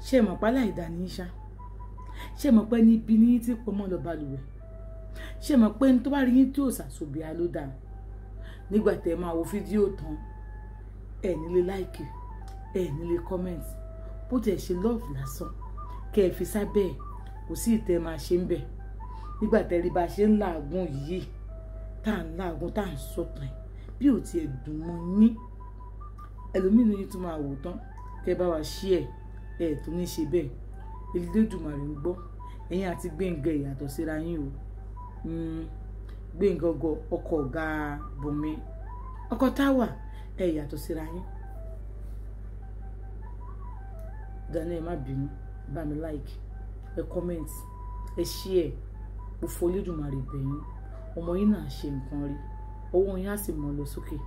Ṣé mọ̀ pálá ìdání ṣá? Ṣé mọ̀ pé níbi ní tí pọnmọ́ lọ balùwẹ̀? Ṣé mọ̀ pé ní tó bá rí yín tí ò sàṣòbíà ló dáa? Nígbà tẹ́ máa wo fídíò tán, ẹ nílé like, ẹ nílé comment, bó tiẹ̀ ṣe love lásán kẹ́ ẹ fi sábẹ́ ẹ̀, kò sí ìtẹ́ máa ṣe ń bẹ̀. Nígbà tẹ́ rí bá ṣe ń làágùn yìí, tá à ń làágùn, tá à ń sọ̀tàn ẹ̀, bí ò tiẹ̀ dùn mọ́ yín, ẹlòmíràn yín tún máa wò tán kẹ́ ẹ bá wa share ẹ̀, tó ní ṣe bẹ́ẹ̀. Elédùmarè ń gbọ́, ẹ̀yin àti Gbénga ìyàtọ̀ síra yín o. Gbénga ọkọ ọ̀gá Bùnmi, ọkọ Táwà, ẹ̀ yàtọ̀ síra yín. Dáná, ẹ má bínú, bá mi like, ẹ comment, ẹ share. Mo fọ Elédùmarè bẹ̀yìn, ọmọ yín náà ṣe nǹkan rí, ọwọ́ yín á sì mọ́ lọ sókè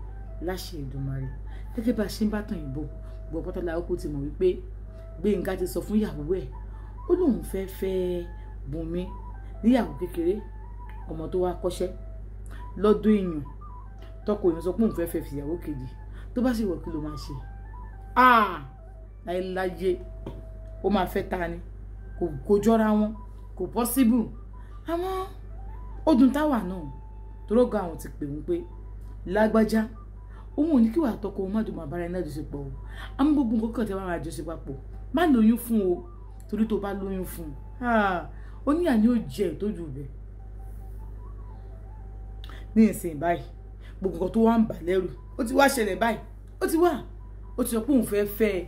láṣẹ Èdùmàrè. Gẹ́gẹ́ bá a ṣe ń bá tàn ìbò gbọ́ pátá la kó ti mọ̀ wípé Gbénga ti sọ fún ìyàwó ẹ̀, ó lóun fẹ́ fẹ́ Bùnmi níyàwó kékeré, ọmọ tó wá kọ́ṣẹ́ lọ́dún èèyàn. Tọkọ èèyàn sọ pé òun fẹ́ fẹ́ fìyàwó kejì, tó bá sì wọ̀ kí ló máa ṣe? Láyéláyé ó máa fẹ́ ta ni, kò jọra wọn, kò possible. Àmọ́ ó dùn Táwà náà, torógọ àwọn ti pè wọ́n pé lágbájá, òun ò ní kí wàá tọkọ òun má dùn máa bára ẹni lájọṣepọ̀ o, àmọ́ gbogbo nǹkan kan tẹ́ wàá máa jọṣe papọ̀, má lóyún fún o, torí tó bá lóyún fún un, ó ní àní ó jẹ ìtọ́jú ibẹ̀. Ní ìsìn báyìí, gbogbo nǹkan tó wá ń bà lẹ́rù ó ti wá ṣẹlẹ̀ báyìí, ó ti wá, ó ti sọ pé òun fẹ́ fẹ́ ẹ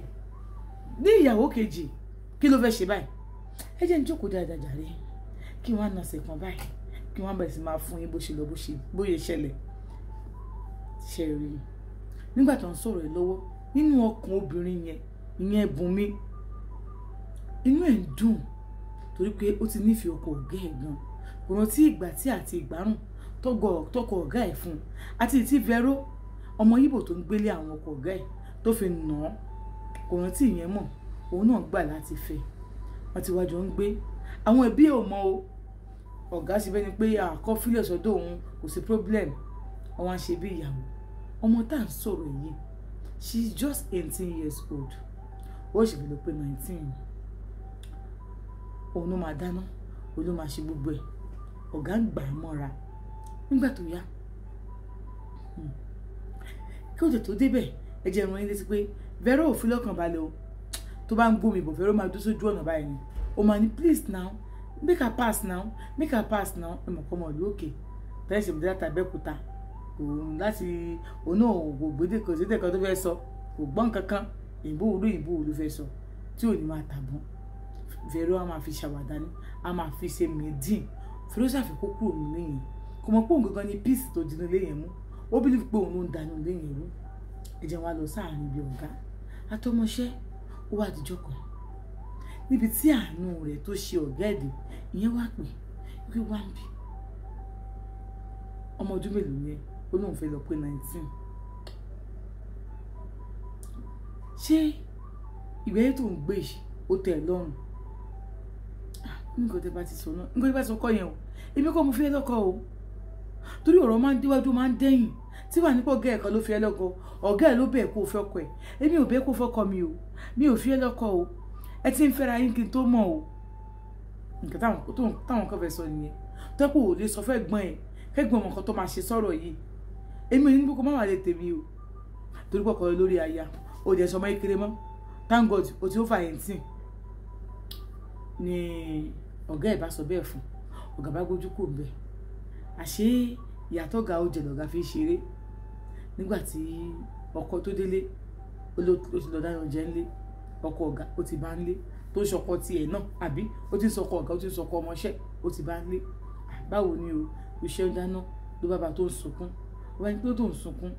ní ìyàwó kejì, kí ló fẹ́ ṣe báyìí? Ẹ jẹ́ ń jókòó dáadáa jàre, kí wọ́n á nà ṣe kan báyìí, kí wọ́n á bẹ̀rẹ̀ sí máa fún yín bó ṣe lọ, bó ṣe bóyá ṣẹlẹ̀ ṣe rí. Nígbà tó ń sọ̀rọ̀ ẹ̀ lọ́wọ́, nínú ọkàn obìnrin yẹn, ìyẹn Bùnmi, inú ẹ̀ ń dùn torí pé ó ti nífẹ̀ẹ́ ọkọ ọ̀gá ẹ̀ gan. Kò rántí ìgbà tí àti ìgbárùn tọkọ ọ̀gá ẹ̀ fún un, àti ìtí Vero, ọmọ Yíbò tó ń gbélé àwọn ọkọ ọ̀gá ẹ̀ tó fi nà án, kò rántí ìyẹn mọ̀. Òun náà gbà láti fẹ́, wọ́n ti wájọ ń gbé. Àwọn ẹbí ò mọ̀ o, ọ̀gá ṣe bẹ́ẹ̀ ni pé àkọ́fílẹ̀ sọ́dọ̀ òun, kò sí problem, wọ́n wá ń ṣe bí ìyàwó. Ọmọ tá à ń sọ̀rọ̀ yìí, she is just 18 years old, ó sì fi lọ pé 19. Òun ló máa dáná, òun ló máa ṣe gbogbo ẹ̀, ọ̀gá ń gbà á mọ́ra. Nígbà tó yá, kí òjò tó débẹ̀, ẹ jẹ́ ìrìn létí pé Vero ò fi lọ́kàn balẹ̀ o. Tó bá ń gbómi bọ̀, Vero máa dúró sójú ọ̀nà báyìí ni, ó máa ní, "Please now, make her pass now, make her pass now." Ẹ mọ̀ kọ́ ọmọ ìlú òkè tẹ́lẹ̀ ṣe láti Abẹ́òkúta, kò láti òun náà, kò gbédè, kò sí tẹ̀kan tó fẹ́ sọ, kò gbọ́n kankan. Ìbò òru ìbò òru fẹ́ sọ tí ò ní máa tàbọ̀n. Vero á máa fi ṣàwàdà ní, á máa fi ṣe mìídìn. Vero ṣàfẹ́ kó kúrò nílé yẹn, kò mọ̀ pé òun gangan ni peace tó di nílé yẹn mú. Ó believe pé òun ló ń dànù ilé yẹn rú. Ẹ jẹ́ wá lọ sáàrin ibi ọ̀gá àtọmọṣẹ́. Ó wá àdìjọ́ kan níbi tí àánú rẹ̀ tó ṣe ọ̀gá ẹ̀dẹ̀ ìyẹn wá pè pé, "Wá ń bì, ọmọ ọdún mélòó yẹn?" Ó lóun fẹ́ lọ pé 19. "Ṣé ìgbé ayé tó ń gbé yìí ó tẹ́ ẹ lọ́rùn?" "Nǹkan tẹ́ bá ti sọ náà, nǹkan tẹ́ bá ti sọ kọ́ yẹn o, èmi kọ́ mo fi ẹ́ lọ́kọ o." Torí ọ̀rọ̀ máa ń déwájú, máa ń dẹ́yìn tí wà nípò. Ọ̀gá ẹ̀ kan ló fi ẹ́ lọ́kọ, ọ̀gá ẹ̀ ló bẹ̀ kó o fẹ́ ọkọ ẹ̀. Èmi ò bẹ̀ kó o fọ́kọ mi o, mi ò fi ẹ́ lọ́kọ o, ẹ ti ń fẹ́ra yín kí n tó mọ̀ o. Nǹkan táwọn kan fẹ́ sọ nìyẹn, tẹ́kọ̀ ò lè sọ fẹ́ gbọ́n ẹ̀, kẹ́gbọ́n ọmọ kan tó máa ṣe sọ̀rọ̀ yìí. Èmi ò ní kókó má wà lè tèmi o, torí pọ̀ kọ́ lórí aya o jẹ́ sọmọ kékeré mọ́. Thank God, o ti over 18. Ni ọ̀gá ẹ̀ bá sọ bẹ́ẹ̀ fún ọ̀gá, bá gbójú kò ń bẹ̀. Àṣé ìyàtọ̀ ga ó jẹ lọ̀gá fi ṣeré. Nígbà tí ọkọ tó délé, ó ti lọ dáná oúnjẹ ńlé. Ọkọ ọ̀gá ó ti bá ń lé, tó ń sọkọ tiẹ̀ náà, àbí ó ti ń sọkọ ọ̀gá, ó ti ń sọkọ ọmọọṣẹ́, ó ti bá ń lé. "Báwo ni o, iṣẹ́ ń dáná?" Ló bá tó ń sunkún. Wọ́n ní pé tó ń sunkún,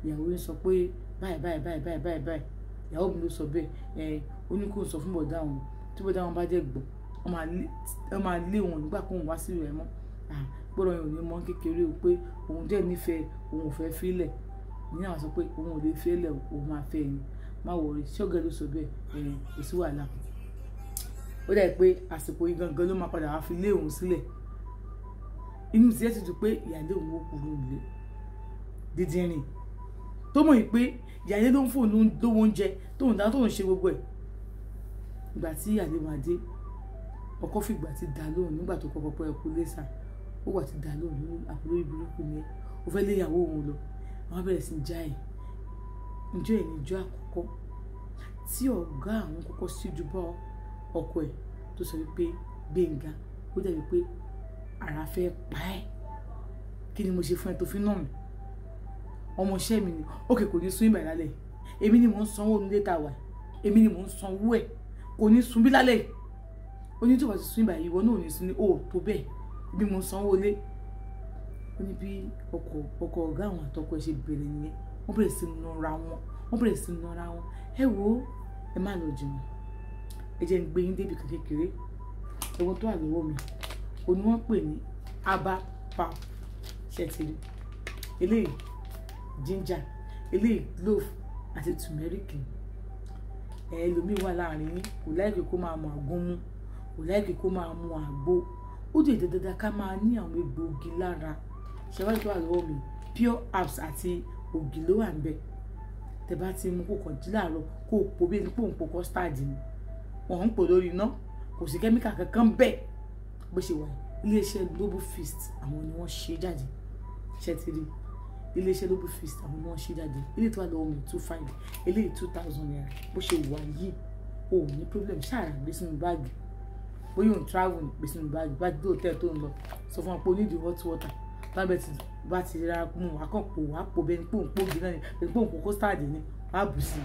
ìyàwó ń sọ pé báyìí báyìí báyìí báyìí báyìí báyìí, ìyàwó mi ló sọ bẹ́ẹ̀. Ó ní kó sọ fún bọ̀dá òun, tí bọ̀dá òun bá dẹ̀ gbọ́, wọ́n máa lé òun nígbà kóun wá sí rẹ̀ mọ́. Gbọ́dọ̀ yẹn ò ní mọ́ kékeré o, pé òun dẹ̀ nífẹ̀ẹ́ òun, ò fẹ́ fílẹ̀ ní. Àwọn sọ pé òun ò lè fílẹ̀, òun máa fẹ́ ẹni. Má worry, ṣọ́gẹ́ ló sọ bẹ́ẹ̀, kò sí wàhálà. Ó dà pé àsìkò yìí gangan ló máa padà wá fi lé òun sílẹ̀. Inú tiẹ̀ ti dùn pé ìyáálé òun ó kúrò nílé. Dídìrín tó mọ̀ yìí pé ìyáálé ló ń fóun lówó oúnjẹ tóun dá, tóun ṣe gbogbo ẹ̀. Ìgbà tí àlè máa dé, ọkọ fìgbà ti dá lóhùn nígbà tó kọ́kọ́ pẹ́ ẹkú lẹ́sà, ó wà ti dá lóhùn ní àbúrò burúkú ni ó fẹ́ léyàwó òun lọ. Àwọn bẹ̀rẹ̀ sí já ẹ̀. Ǹjọ́ ẹ̀ ní ìjọ àkọ́kọ́ tí ọ̀gá àwọn kọ́kọ́ síjú bọ́ ọkọ ẹ̀ tó sọ wípé Gbénga, ó dàbí pé ara fẹ́ pa ẹ́. Kí ni mo ṣe fún ẹ tó fi nà mí? Ọmọọṣẹ́ mi ni. Òkè kò ní sún ìbàdàn lálẹ́. Èmi ni mò ń sanwó nílé tá a wà. Èmi ni mò ń sanwó ẹ̀. Kò ní sun bí lálẹ́. Ó ní tó bá ti sun ìbàdàn, ìwọ náà ò ní sun ní o tó bẹ́ẹ̀. Bí mo ń sanwó ilé. Ó ní bí ọkọ ọ̀gá àwọn àtọkọ ẹ̀ ṣe bẹ̀rẹ̀ nìyẹn. Wọ́n bẹ̀rẹ̀ sí nọra wọn. Wọ́n bẹ̀rẹ̀ sí nọra wọn. Ẹ wo, ẹ má lọ jìnnà. Ẹ jẹ́ n gbé yín débi kan kékeré. Ẹ̀wọ̀n tó wà lọ́wọ́ mi, òun ni wọ́n pè ní Aba Pap. Ṣé ti rí? Eléyìí ginger, eléyìí clove àti turmeric. Ẹlòmíì wà láàrin yín, kò like kó máa mu àgúnmu, kò like kó máa mu àgbo. Ó dẹ̀ dandan ká máa ní àwọn egbòogi lára. Ṣé wá rí tó wà lọ́wọ́ mi? Pure herbs àti ògì ló wà níbẹ̀. Tẹ bá ti mú kó kàn jí láàárọ̀, kó po bí ẹni pé òun po custard ni. Wọ́n ń pò lórí iná, kò sí kẹ́míkà kankan bẹ́ẹ̀. Bó ṣe wà, ilé iṣẹ́ Noble Feast àwọn ni wọ́n ṣe jáde. Ṣé ti rí? Ilé iṣẹ́ Noble Feast àwọn ni wọ́n ṣe jáde. Eléyìí tó wà lọ́wọ́ mi 2,500, eléyìí ₦2,000. Bó ṣe wà yìí, o ò ní problem. Ṣáà rà gbé sínú báàgì. Bóyá òun travel ní, gbé sínú báàgì. Bá dé hotel tó ń lọ, sọ fún wọn pé o need hot water. Bá ti ra mú, wà kàn pò, wà pò bẹ́ẹ̀ ni pé òun pò ògì náà ni, bẹ́ẹ̀ ni pé òun po custard ni, wà á bù sí i.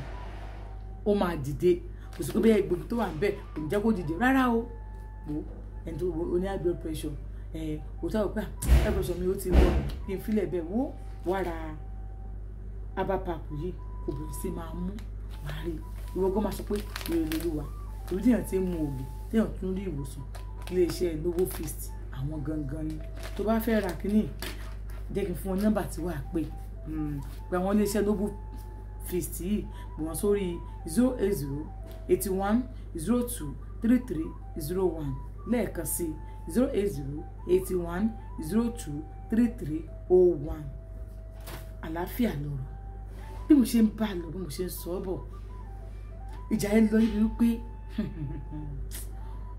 Ó máa dìde. Kò sí pé bẹ́ẹ̀ egbògi tó wà níbẹ̀ kò ní jẹ́ kó dìde. Rárá o. Wò ó, ẹni tó o ní high blood pressure, o tó rò pé high blood pressure mi ó ti lọ, kí n fi lẹ̀ bẹ́ẹ̀. Wò ó, wá ra Aba Pap yìí, kò bẹ̀rẹ̀ sí máa mú, wà á rí. Ìwọ gan máa sọ pé rere lolúwa. Torí tí èèyàn tí ń mu ògì, tí èèyàn tún rí ìwòsàn, ilé iṣẹ́ Noble Feast àwọn gangan ni. Tó bá fẹ́ ra kíní, jẹ́ kí n fún ọ nọ́mbà tí wà á pè. Pé àwọn ilé iṣẹ́ Noble Feast yìí, pè wọ́n sórí 08081023301. Lẹ́ẹ̀kan sí 08081023301. Àlàáfíà lọ̀rọ̀. Bí mo ṣe ń bá lọ, bí mo ṣe ń sọ bọ̀, ìjà yẹn lọ níbi wípé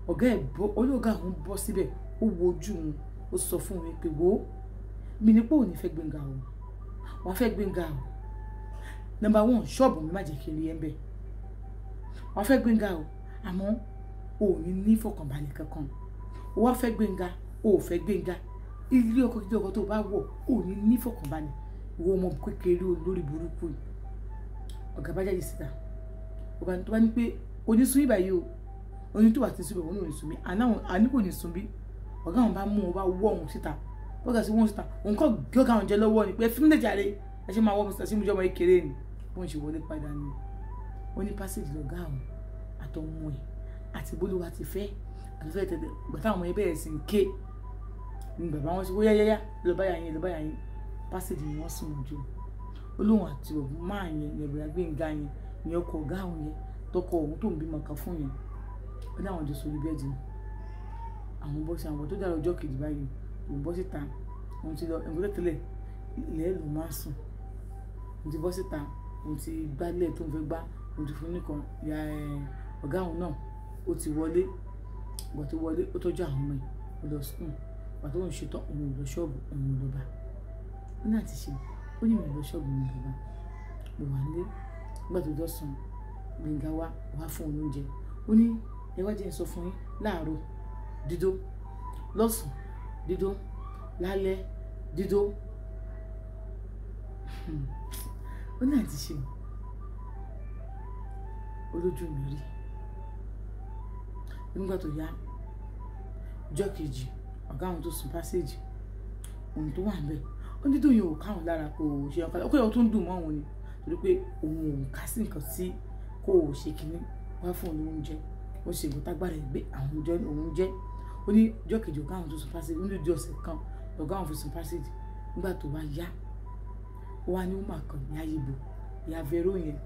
ọ̀gá ẹ̀ bọ́, olóògá òun bọ́ síbẹ̀, ó wo ojú òun, ó sọ fún mi pé wo, mi ní pé òun ní fẹ́ Gbénga o, wàá fẹ́ Gbénga o. Number one, ṣọ́ọ̀bù mi má jẹ́ kí n rí ẹ ń bẹ̀. Wàá fẹ́ Gbénga o, àmọ́ o ò ní ní ìfọ̀kànbalẹ̀ kankan. O wá fẹ́ Gbénga, o ò fẹ́ Gbénga. Ilé ọkọ tó bá wọ̀, o ò ní ní ìfọ̀kànbalẹ̀. Ìwọ ọmọ kékeré olórí burúkú yìí. Ọ̀gá bá jáde síta. Ọ̀gá tó bá ní pé kò ní sún ibà yìí o. Oní tó bá ti sún ibà, òun ò ní sún bí. Àní kò ní sún bí. Ọ̀gá òun bá mú òun bá wọ́ òun síta. Bọ́gà sí wọ́n síta. Òun kọ́ gé ọ̀gá òun jẹ lọ́wọ́ ni pé fún mi lè jàre. Ẹ ṣe máa wọ́ mi síta sí mi jẹ́ ọmọ kékeré ni. Bóun ṣe wọlé padà ni. Ó ní passage lọ̀gá òun àtọmọ ẹ̀ àti Bólúwa ti fẹ́. Àti fẹ́ tẹ̀lé. Ìgbà táwọn ọmọ yẹn bẹ̀rẹ̀ sí ń ké. Ni bàbá wọn ṣe wó yáyáyá. Lọ bá yà yín, lọ bá yà yín. Passage ni wọ́n sùn jù. Olóhùn àti òun máa yẹn, ìyẹn Gbénga yẹn, ìyẹn ọkọ ọ̀gá òun yẹn, tọkọ òun tó ń bímọ kan fún yẹn. Ó ní àwọn jọ sórí bẹ́ẹ̀dì ni. Àwọn bọ́ sí àwọn tó dára ọjọ́ kejì báyìí, òun bọ́ síta, òun ti lọ, ẹ̀gbọ́n tẹ́lẹ̀, ilẹ̀ ló máa ń sùn. Òun ti bọ́ síta, òun ti gbálẹ̀ tó ń fẹ́ gbá, òun ti fún nìkan, ìyá ọ̀gá òun náà, ó ti wọlé. Ìgbà tó wọlé, ó tọ́jú àwọn ọmọ ẹ̀, ó lọ sùn. Ìgbà tó ń ṣetán, òun ò lọ ṣọ́ọ̀bù, òun ò lọ bá. Ó ní àti ṣe, ó ní mi ò lọ ṣọ́ọ̀bù, mi ò lọ bá. Mo wà nílé. Nígbà tó dọ̀sán, Gbénga wá, wá fún òun lóúnjẹ. Ó ní ẹ wá jẹ́ n sọ fún yín láàárọ̀ dídó, lọ́sàn-án dídó, lálẹ́ dídó. Ó ní àti ṣe, olójú mi rí. Nígbà tó yá, ọjọ́ kejì, ọ̀gá àwọn tó sùn passage, òun tó wà níbẹ̀. Ó ní dídùn yìí ò ká òun lára, kò ṣe ọ̀kan. Ó kọ́ ẹ̀ tó ń dùn mọ́ òun ni. Torí pé òun ò ká sí nǹkan tí kò ṣe kíní. Wá fún òun lóúnjẹ. Ó ṣe nǹkan tágbára ẹ̀ gbé àwọn oúnjẹ òun jẹ. Ó ní ọjọ́ kejì ọ̀gá àwọn tó sùn passage, ó ní ojú ọ̀sẹ̀ kan lọ̀gá àwọn fi sùn passage. Nígbà tó wá yá, ó wá ní woman kan, ìyá Ibo, ìyá Vero yẹn,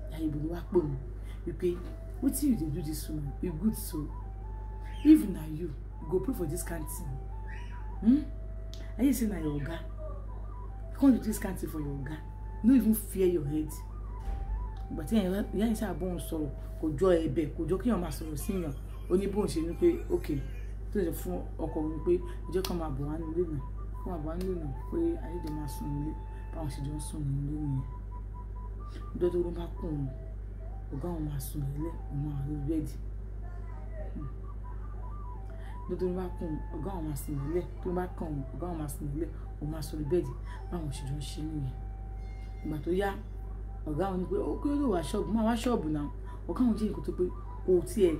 ìyá Ibo ló wá pè òun wípé wetin you dey do this woman, e good so. If na you, you go pray for this kind thing. Hmm? I hear say na your oga. You come do this kind thing for your oga. No even fear your head. Ìgbà tí ìyá yẹn ṣáà bóun sọ̀rọ̀, kò jọ ẹ̀bẹ̀, kò jọ kéèyàn máa sọ̀rọ̀ sí yàn. Ó ní bóun ṣe ní pé ok, tó ṣe fún ọkọ òun pé ìjọ kan máa bọ̀ wá nílé náà, kó máa bọ̀ wá nílé náà pé ayédè máa sùn nílé, báwọn ṣe jọ ń sùn nílé nìyẹn. Ọjọ́ tó bá kùn ún, ọ̀gá òun máa sùn nílé, òun máa rí bẹ́ẹ̀dì. Ọjọ́ tó bá kùn ún, ọ̀gá òun máa sùn nílé, tó bá kàn ún, ọ̀gá òun máa sùn nílé, òun máa sùn bẹ́ẹ̀dì, báwọn ṣe jọ ń ṣe nìyẹn. Ìgbà tó yá, ọ̀gá òun ní pé ó kí ló wá ṣọ́ọ̀bù, máa wá ṣọ́ọ̀bù náà. Ọ̀gá òun jẹ́ nǹkan tó pé kò tiẹ̀,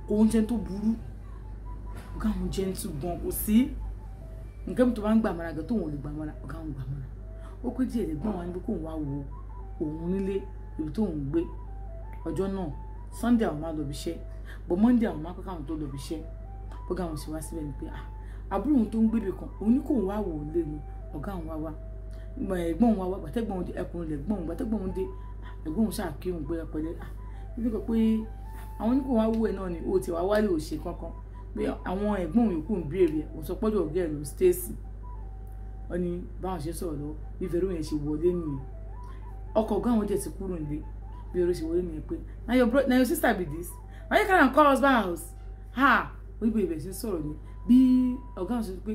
kò ń jẹ́ tó burú. Ọ̀gá òun jẹ́ ń tún gan, kò sí nǹkan tó bá ń gbà mọ́ra gan tóun ò lè gbà mọ́ra, ọ̀gá òun gbà mọ́ra. Ó pé díẹ̀ lẹ́gbọ́n wa ní pé kóun wá wo òun nílé ibi tóun gbé. Ọjọ́ náà Sunday àwọn máa lọ ibi iṣẹ́, but Monday àwọn máa kọ́ káwọn tó lọ ibi iṣẹ́. Bọ́gá àwọn sì wá síbẹ̀ ni pé àbúrò òun tó ń gbébì kan, òun ní kóun wá wò ó lé ni. Ọ̀gá òun wá wá, ẹ̀gbọ́n òun wá wá, gbàtẹ́gbọ́n òun dé, ẹkùnrin lẹ̀gbọ́n òun, gbàtẹ́gbọ́n òun dé, ẹ̀gbọ́n òun ṣáà kí òun pé ẹpẹ̀lẹ́. Ibi kan pé àwọn ní kóun wá wò ẹ̀ náà ni, ó ti wá wálé ò ṣe kankan. Pé àwọn ẹ̀gbọ́n òun yòókù ń béèrè ẹ̀, òun sọ pọ́jọ́ ọ̀gá ẹ̀ ló Stacy. Wọ́n ní báwọn ṣe sọ̀rọ̀ lọ, bí Vero yẹn ṣe wọlé nìyẹn. Ọkọ ọ̀gá àwọn jẹ̀ ti kúrò nílé, bí Vero ṣe wọlé nìyẹn pé na your bro, na your sister be this, why you carry am come husband house? Ha! Orí bẹ̀rẹ̀ sí sọ̀rọ̀ ni bí ọ̀gá àwọn ṣe pé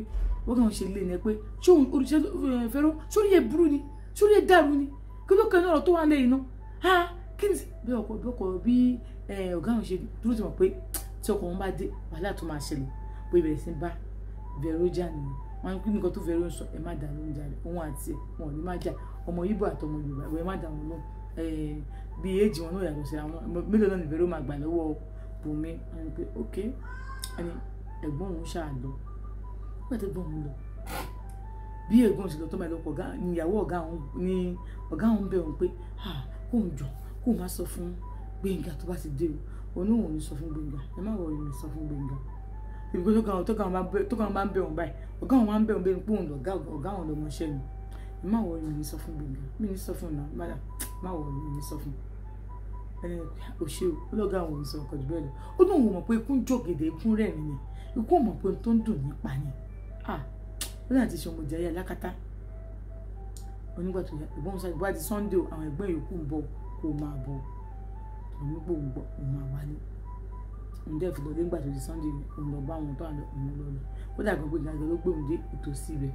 ọ̀gá àwọn ṣe lé ni pé ṣé òun olùṣẹ́ Vero sórí ẹ̀ burú ni, sórí ẹ̀ dàrú ni, kí ló kẹ́ ní ọ̀rọ̀ tó wà lẹ́yìn náà? Ha! Kí ni bí ọkọ bí ọkọ bí ọ̀gá àwọn ṣe dúró ti mọ̀ pé tí ọkọ wọn bá dé wàhálà tó máa ṣẹlẹ̀, bó ibẹ̀ sí bá Vero jà nìyẹn. Wọn kí nǹkan tó Vero ń sọ, ẹ má dà lóhùn jà, òun àti ẹ wọn ò ní má jà, ọmọ Ìgbò àti ọmọ Yorùbá ẹ má dà wọn lóhùn. Bí èjì wọn náà yàtọ̀ sí àwọn mélòó náà ni Vero máa gbà lọ́wọ́ Bùnmi. Wọn ni pé ok, ẹni ẹ̀gbọ́n òun ṣáà lọ. Nígbà tí ẹ̀gbọ́n òun lọ, bí ẹ̀gbọ́n òun ṣe lọ tó máa lọ pọ̀ ní ìyàwó ọ̀gá òun ní ọ̀gá òun bẹ̀ òun pé kóun jọ kóun má sọ fún Gbénga tó bá ti dé o. Òun náà ò ní sọ fún Gbénga, ẹ má wọrí mi sọ fún Gbénga. Ibi tó kàn bá ń bẹ̀ òun báyìí, ọ̀gá òun máa ń bẹ̀ òun bẹ́ẹ̀ pé òun lọ̀gá ọ̀gá òun lọmọṣẹ́ ni. Ẹ má wọrí mi sọ fún Gbénga, mi ní sọ fún un náà, má wọrí mi ní sọ fún un. Ẹni ò ṣe o, ọlọ́gá òun ò ní sọ ọkọ̀ jù bẹ́ẹ̀ lọ. Ó ní òun mọ̀ pé ikú ń jògèdè, ikú ń rẹ̀rìn ni, ikú ò mọ̀ pé ohun tó ń dùn nípa ni. Ó náà ti ṣe ọmọ ìjayé alákatá. Onígbà tó yá, ẹ̀gbọ́n òun sáré, bó bá di Sunday o, àwọn ẹ̀gbọ́n yòókù ń bọ̀ kó máa bọ̀. Òun gbọ́ òun gbọ́, òun máa wálé. Òun dẹ̀ fi lọ dé nígbà tó di Sunday, òun lọ bá àwọn tó wà lọ, òun lọ lọ. Ó dàgbà pé gàgà ló gbé òun dé ìtòsí ibẹ̀.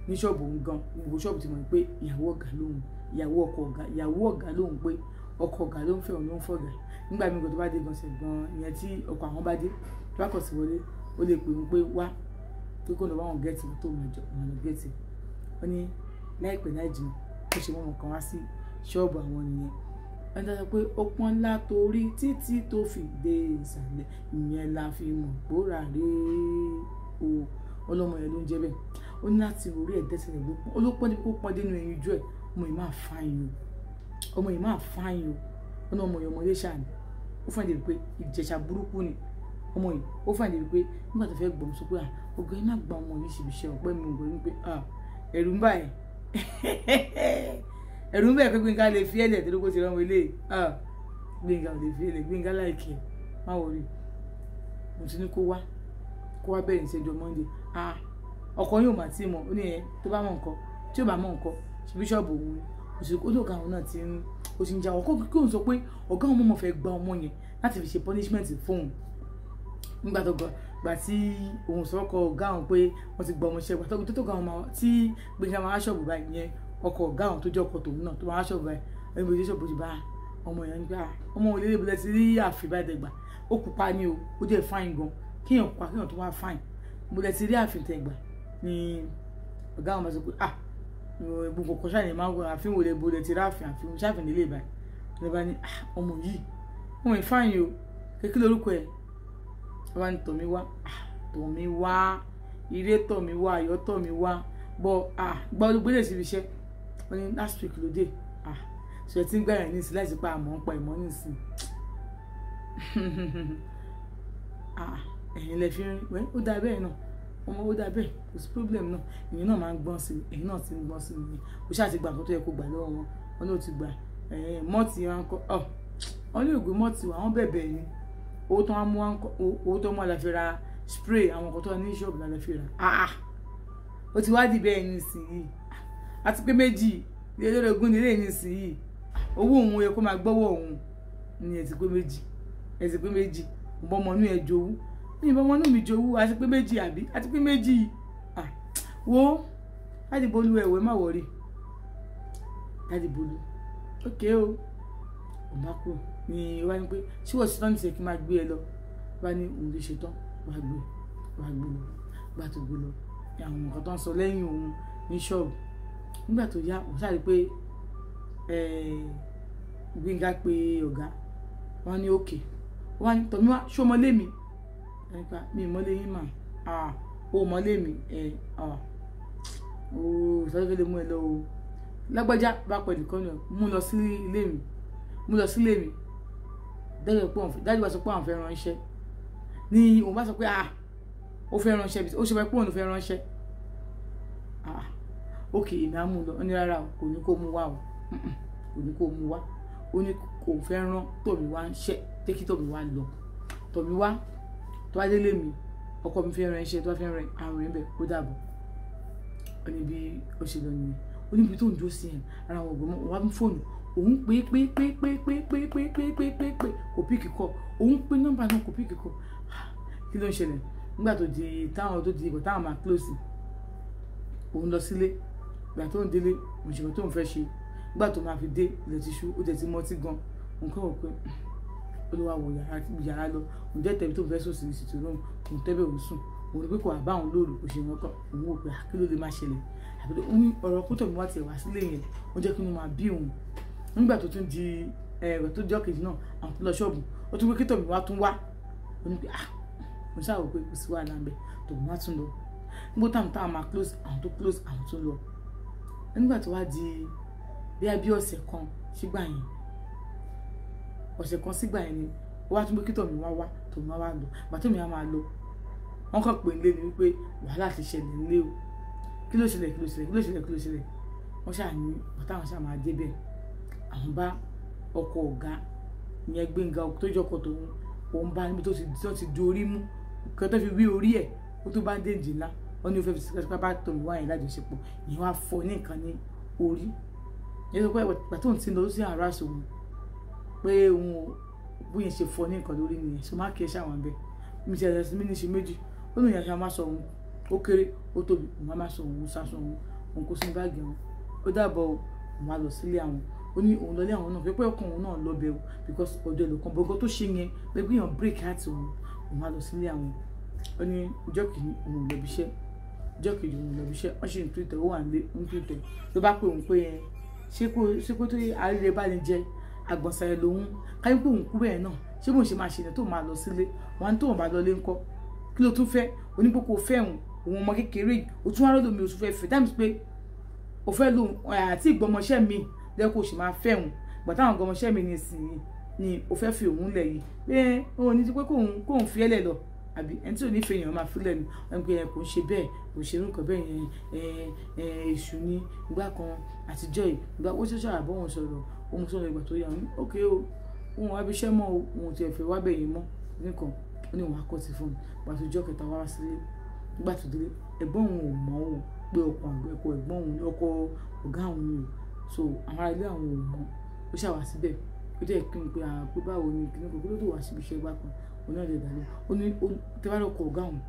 Ní ṣọ́ọ̀bù òun gan, gbogbo ṣọ́ọ̀bù ti mọ̀ pé ìyàwó ọ̀gá lóhùn, ìyàwó ọkọ ọ̀gá, ìyàwó ọ̀gá lóhùn pé ọkọ ọ̀gá ló ń fẹ́ òun ló ń fọ̀gá. Nígbà míì tó bá dé gan ṣe gan, ìyẹn tí ọkọ àwọn bá dé, tó bá kọ̀ sí wọlé, ó lè pè òun pé wá, pé kó lọ bá wọn gẹ́ẹ̀tì tó mọ̀ jọ, òun lọ gẹ́ẹ̀tì. Ó ní láìpẹ́ láì jìnnà, ó ṣe wọ́n kan wá sí ṣọ́ọ̀bù àwọn nìyẹn. Wọ́n sọ pé ó pọ́n ńlá torí títí tó fi dé ìsàlẹ̀, ìyẹn la fi mọ̀ bóra rè o. Ọlọ́mọ yẹn ló ń jẹ́ bẹ́ẹ̀. Ó ní láti orí ẹ̀ dẹ́sẹ̀ ló pọ́n. Ó ló pọ́n débi kó pọ́n dénú ẹyin ojú ẹ̀. Ọmọ yìí máa fáyín o. Ọmọ yìí máa fáyín o. Ó ní ọmọ yìí ọmọdé ṣáà ni. Ó fún ẹ̀ débi pé Ìjẹ̀ṣà burúkú ni. Ọmọ yìí ó fún ẹ̀ débi pé nígbà tó fẹ́ gbọ̀n sọ pé ọ̀gá yìí má gba ọmọ yìí síbi iṣẹ́ ọ̀pẹ́ mi ò gbọ́ pé ẹ̀rù ń bà ẹ́. Ẹ̀rù ń bẹ̀ pé Gbénga lè fi ẹ̀lẹ̀ torí kó ti rán wọlé. Gbénga ò lè fi ẹ̀lẹ̀, Gbénga láìkẹ́, má wọrí. Mo ti ní kó wá, kó wá bẹ̀rẹ̀ ìṣẹ́jọ́ Monday. Ọkọ yóò mà tí mọ̀, ó ní ẹ tó bá mọ̀ nǹkan, tí ò bá mọ̀ nǹkan, ṣe bíṣọ̀bù òun ni. Ó ní ọ̀gá òun náà ti ń, ó ti ń jáwọ́. Kó òun sọ pé ọ̀gá òun mọ̀mọ́ fẹ́ gba ọmọ yẹn láti fi ṣe punishment fún òun. Nígbà tó gbà tí òun sọ ọkọ ọ̀gá òun pé wọ́n ti gba ọmọ iṣẹ́, gbà tó tó ga òun máa tí Gbénga máa ṣọ́ọ̀bù báyìí yẹn, ọkọ ọ̀gá òun tó jẹ́ ọkọ tòun náà tó máa ṣọ́ọ̀bù báyìí, ẹni bó ṣe ṣọ́ọ̀bù ti bá ọmọ yẹn nígbà ọmọ òun lélẹ́bù lẹ́ti rí àfi báyìí dẹ̀gbà, ó pupa ni o, ó jẹ́ fáìn gan, kéèyàn pupa kéèyàn tó wá fáìn, mo lẹ ti rí àfi tẹ̀gbà ni ọ̀gá òun máa sọ pé gbogbo kọ́ ṣáà ní máa ń gbọ́ àfihàn òde bo lẹ ti rí àfi àfihàn ṣáàfin nílé báyìí. Ní bá ní ọmọ yìí ọmọ yìí fáìn o, kékeré lórúkọ ẹ̀? Wọ́n bá ní Tọ̀míwá, Tọ̀míwá, ire Tọ̀míwá, ayọ̀ Tọ̀míwá, bọ́ gba olùgbélé síbi iṣẹ́. Wọ́n ní last week ló dé. Ṣe ti ń gbẹ̀rẹ̀ nísìn láìsí pa àmọ́ ń pa ìmọ̀ nísìn. Ẹ̀yin lẹ fi ń rí, ó dáa bẹ́ẹ̀ náà, ọmọ ó dáa bẹ́ẹ̀, kò sí problem náà. Ẹ̀yin náà máa ń gbọ́n sí i, ẹ̀yin náà ti ń gbọ́n sí i nìyẹn. Ó ṣáà ti gba nǹkan tó yẹ kó gbà lọ́wọ́ wọn, wọn ló ti gbà. Mọ́ọ̀tì wọn kọ́, wọ́n lè gbé mọ́ọ̀tì wọn, àwọn bẹ̀bẹ̀ ni. Owó tó wọ́n mú wọn kọ́, owó tó mú wọn la fi ra spray, àwọn nǹkan tó wà ní ṣọ́ọ̀bù la fi ra. Ó ti wá di bẹ́ẹ̀ nísìnyí. Àti pé méjì ilé olórogún nílé nísìnyí. Owó òun yẹ kó máa gbọ́wọ́ òun ní. Ẹ ti pé méjì, ẹ ti pé méjì. Mo bọ́ ọmọ inú ẹ jowú, ní ìbọn ọmọ inú mi jowú. A ti pé méjì àbí? A ti pé méjì. Wo Daddy Bolu, ẹ̀wẹ̀ má worry. Daddy Bolu, ókè o. Òun bá kú ni wá ní pé ṣé wọ́n ti tán ní ṣe kí n máa gbé ẹ lọ? Wá ní òun lè ṣetán, wá gbé, wá gbé lọ. Gbà tó gbé lọ, àwọn nǹkan tó ń sọ lẹ́yìn òun ní ṣọ́ọ̀bù. Nígbà tó yá, òun sáré pé Gbénga pé ọ̀gá wọn ní òkè wọn ní Tọ́míwá, ṣó mọ́lé mi? Nípa mi mọ́lé yín mà. Ó mọ́lé mi ẹ̀ ooo, ìsọfẹ́ lè mú ẹ lọ o. Lágbájá bá pẹ̀lú kan náà, mú lọ sí ilé mi, mú lọ sílé mi. Dájú wá sọ pé àwọn fẹ́ ránṣẹ́ ni. Òun bá sọ pé ah, ó fẹ́ ránṣẹ́, ó ṣe pé òun fẹ́ ránṣẹ́. Ah, ok, èmi á mú lọ. Ó ní rárá o, kò ní kó mú wá o, kò ní kó mú wá. Ó ní kò fẹ́ rán Tọ́míwá ń ṣẹ́, jẹ́ kí Tọ́míwá lọ. Tọ́míwá tó wá délé mi, ọkọ mi fẹ́ ránṣẹ́, tó wá fẹ́ rán àrùn ẹ̀ bẹ̀, ó dàbọ̀. Ó ní bí ó ṣe lọ nìyẹn. Ó ní ibi tó ń dúró sí yẹn, ara àwọn ọ̀gbọ́n wọn wá mú fóònù òun pé pé pé pé pé pé pé pé pé pé pé, kò pick call. Òun pé nọ́mbà náà, kò pick call. Kí ló ń ṣẹlẹ̀? Nígbà tó di táwọn tó di ìgbà táwọn máa close, òun lọ sílé. Ìgbà tó ń délé, òṣèlú tó ń fẹ́ ṣe. Nígbà tó máa fi dé, ilẹ̀ ti ṣú, ó jẹ́ ti mọ́tí gan. Òun kàn wọ́n pé olúwa wò yàrá lọ. Òun jẹ́ tẹ̀bi tó ń fẹ́ sùn sí sitting room. Òun tẹ́bẹ̀, òun sùn. Òun rí pé kò wá bá òun lóru. Òṣèlú kan òun wò pé kí ló lè máa ṣẹlẹ̀ àbí ọ̀rọ̀ kó Tọ́míwá tiẹ̀ wá sílé yẹn, ó jẹ́ kí inú máa bí òun. Nígbà tó tún di ẹ̀rọ tó jọ́ kejì náà, àwọn tó lọ ṣọ́ọ̀bù, ó tún pé kí Tọ́míwá tún wá. Ó ní pé ah, mo ṣáà wò pé kò sí wàhálà ń bẹ. Tọ́míwá tún lọ. Nígbà táwọn táwọn máa close, àwọn tó close, àwọn tó lọ. Nígbà tó wá di bí ọ̀sẹ̀ kan sígbà yẹn, ọ̀sẹ̀ kan sígbà yẹn ni ó wá tún pé kí Tọ́míwá wá. Tọ́míwá wá lọ. Ìgbà Tọ́míwá máa lọ, wọ́n kàn pè nílé ni wípé wàhálà ti ṣẹlẹ̀ nílé o. Kí ló ṣẹlẹ̀? Kí ló ṣẹlẹ̀? Kí ló ṣẹlẹ̀? Kí ló ṣẹlẹ̀? Wọ́n ṣáà ní bàtà àwọn ṣáà máa débẹ̀, àwọn bá ọkọ ọ̀gá ìyẹn Gbénga tó jọkọ̀ tòun, òun bá níbi tó ti di orí mú nǹkan tó fi wí orí ẹ̀, ó tó bá ń déjì ńlá. Wọ́n ní ó fẹ́ fi tipátipá bá Tọ́míwá yẹn lájọṣepọ̀. Ìyẹn wá fọ́ ní nǹkan ní orí. Ìyẹn sọ pé ìgbà tó ń ti lọ sí àrà sòun pé òun bóyá ṣe fọ́ ní nǹkan lórí nìyẹn. So má kí ẹ ṣàwọn bẹ́ẹ̀ mi ti ẹ̀rọ sí mi ní ṣe méjì. Ó ní ìyẹn ṣe máa sọ òun, ó kéré, ó tóbi, òun á máa sọ òun, sásọ òun, òun kó sínú báàgì òun, ó dàbọ̀. Òun á lọ sílé àwọn. Ó ní òun lọlé àwọn náà pé ọkàn òun náà lọ bẹ̀ o, because ọ̀dọ̀ ẹlòkan bọ́gọ́ tó ṣe yẹn pé gbìyànjú break heart òun. Òun á lọ sílé àwọn. Ó ní ọjọ́ kìíní òun ò lọ bí iṣẹ́, ọjọ́ kejì òun ò lọ bí iṣẹ́. Wọ́n ṣe ń túntẹ̀, ó wà nílé ń túntẹ̀, ló bá pè òun pé ẹ ṣé kó tó àríre bá ní jẹ àgbọ̀nsẹ̀ ẹ̀ lòun káyọ̀ pé òun kú bẹ́ẹ̀ náà. Ṣé bóun ṣe máa ṣe ni tó máa lọ sílé wọn, tó máa lọ lé ńkọ́? Kí ló tún fẹ́? Onípòkò fẹ́ òun, òun ọmọ kékeré yìí, o tún wá lọ́dọ̀ mi, o tún fẹ́ fẹ́ dáàmì pé o fẹ́ lòun àti ìgbọmọṣẹ́ mi lẹ́kọ̀ọ́ o sì máa fẹ́ òun. Gbà táwọn ìgbọmọṣẹ́ mi ní ìsìn ni o fẹ́ fi òun lẹ̀ yìí pé òun ní ti pé kóun fi ẹ́lẹ̀ lọ, àbí ẹni tí ò ní fẹ́ èèyàn máa filẹ̀ ni? Wọn pe kò ń ṣe bẹ́ẹ̀, kò ṣe irú nǹkan bẹ́ẹ̀ yẹn, èṣù ni ìgbà kan àtijọ́ yìí. Ìgbà ó ṣẹ̀ṣẹ̀ àbọ̀ wọn sọ̀rọ̀, òun sọ̀rọ̀. Ìgbà tó yà wọ́n, ókè o, òun wá bí iṣẹ́ mọ́ o, òun ò tiẹ̀ fẹ́ wá bẹ̀ yín mọ́ nìkan. Ó ní òun á kọ́ ti fún un. Ìgbà tó jọ́ kẹta wá sílé, nígbà tó délé, ẹ̀gbọ́n òun ò mọ̀ o pé ọkọ ẹ̀kọ́ ẹ̀gbọ́n òun ọkọ ọ̀gá òun ni o. So àwọn ará ilé àwọn ò mọ̀. Ó ṣàwà síbẹ̀, ó jẹ́ kí n pe àwọn pé báwo ni kí n kò kí ló tó wá síbi iṣẹ́ ìgbà kan. Òun náà lè dà lọ. Ó ní tẹ́wá lọ́kọ̀ ọ̀gá òun,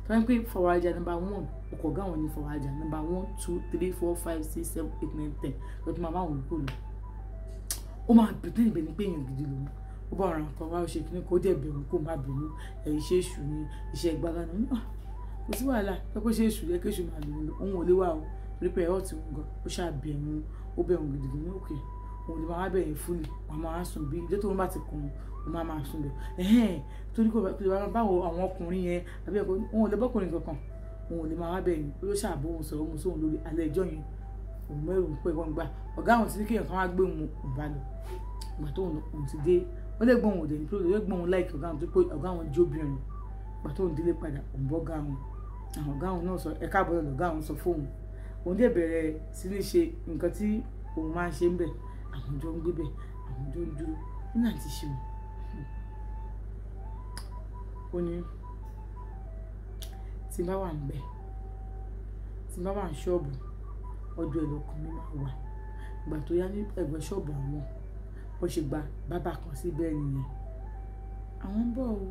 tẹ́wá pé fọwọ́rajà number one, ọkọ̀ ọ̀gá òun ni fọwọ́rajà number one, two, three, four, five, six, seven, eight, nine, ten lọ́tún máa bá òun kò lọ. Ó máa bẹ̀rẹ̀ níbẹ̀ ni pé èèyàn gidi lòun. Ó bá ọ̀ràn kan wá, ó ṣe kíní kó dẹ̀ bẹ̀rù kó má bínú ẹ̀, iṣẹ́ èṣù ni, iṣẹ́ ìgbàgbà ni. Kò sí wàhálà pé kó ṣe èṣù yẹ kí èṣù máa lòun lọ, òun ò lè wá o, torí pé ẹ̀ ọ́ ti ń gan. Ó ṣáà bẹ̀ òun, ó bẹ̀ òun gidigidi ní òkè. Òun lè máa wá bẹ̀yẹn fúlì, wọn máa sùn bí ìjọ tó ń bá ti kùn, òun máa máa sùn bẹ̀ ẹ̀hẹ́n, torí kò lè báwo àwọn ọkùnrin yẹn àbí ẹ̀kọ́. Òun ò lè bọ́kùnrin kankan, òun ò lè máa wá bẹ̀yẹn. Ó ṣáà bó òun sọ̀rọ̀, òun sóhun lórí alẹ́ ẹjọ́ yẹn. Òun mẹ́rù ń pẹ́ wọ́n gbà ọ̀gá àwọn tí ní kéèyàn kan wá gbé òun, òun bá lọ. Ìgbà tó òun ti dé, ó lè gbọ́n òun òdè ní pé ó lè gbọ́n òun láìkí ọ̀gá àwọn, tó pé ọ̀gá àwọn jóbìnrin. Ìgbà tó òun délé padà, òun bọ́ ọ̀gá àwọn, àwọn ọ̀gá àwọn náà sọ ẹ káàbọ̀ lọ́gá àwọn sọ fóun. Òun dẹ̀ bẹ̀rẹ̀ sí ní ṣe nǹkan tí òun máa ń ṣe ń bẹ̀. Àwọn jọ ń gbé bẹ̀, àwọn jọ ń dúró nínú àti ṣe òun. Ó ní tí n bá wà ń bẹ̀, tí n bá wà ń ṣọ́ọ̀bù, ọdún ẹ̀ lọ́kàn mi máa wà. Ìgbà tó yá ní ẹ̀gbẹ́ ṣọ́ọ̀bù àwọn, wọ́n ṣe gba bábà kan síbẹ̀ nìyẹn. Àwọn ń bọ̀ o.